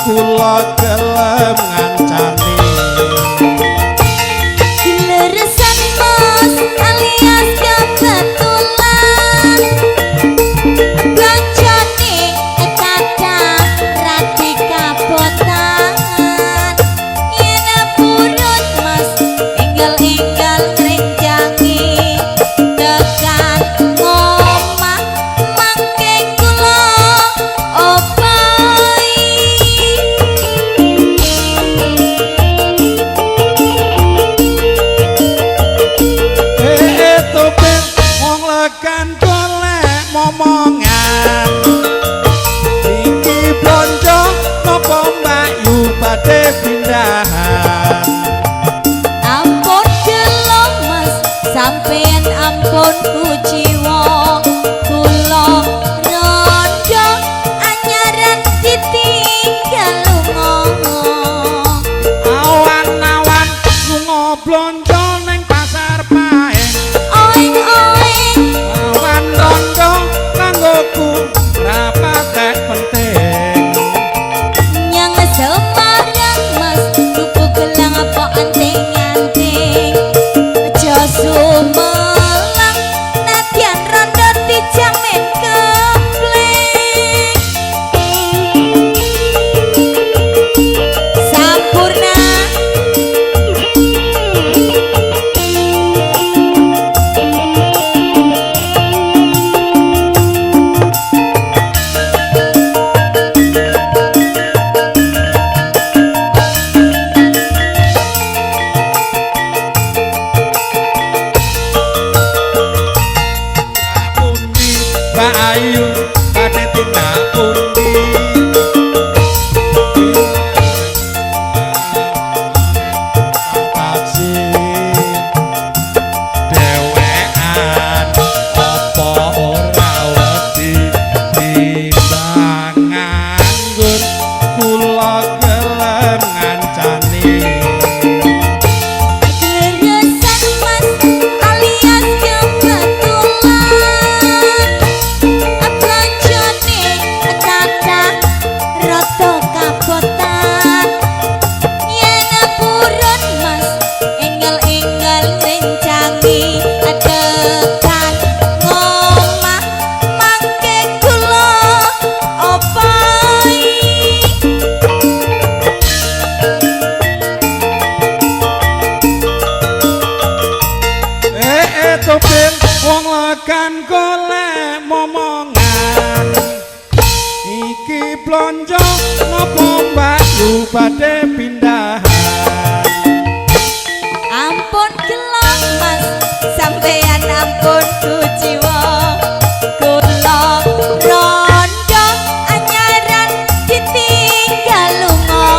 kula gelem ngancani. Leresan mas alias kebetulan blonjone kathah radi kabotan. Yen purun mas enggal-enggal ngrencangi tekan omah mangke kula opai. Eh topeng wong legan golek momongan. Iki blonjo napa mbakyu badhe pindahan? Ampun gelo mas, sampean ampun kuciwa. Kula rondo anyaran ditinggal lunga. Awan-awan lunga blonjo ning pasar Paeng. Oeng oeng. Awan rondo kanggoku ra patek penting. Nyang Semarang mas, tuku gelang apa anting-anting. Aja sumelang nadyan rondo dijamin kepleng. Sampurna. Pundi Mbak Ayu badhe tindak pundi? Taksi dhewean apa ora wedi timbang nganggur kula gelem ngancani. Leresan mas alias kebetulan blonjone kathah rada kabotan. Yen purun mas enggal-enggal ngrencangi tekan omah mangke kula opai. Eh topeng wong legan golek momongan. Iki blonjo napa mbakyu badhe pindahan? Ampun gelo mas, sampean ampun kuciwa. Kula rondo anyaran ditinggal lunga.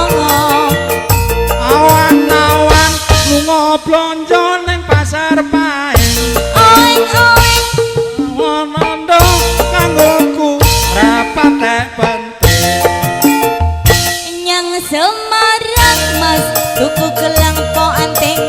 Awan-awan lunga blonjo ning pasar Paeng. Oeng oeng. Awan rondo kanggoku ra patek penting. Nyang Semarang mas, tuku gelang po anting.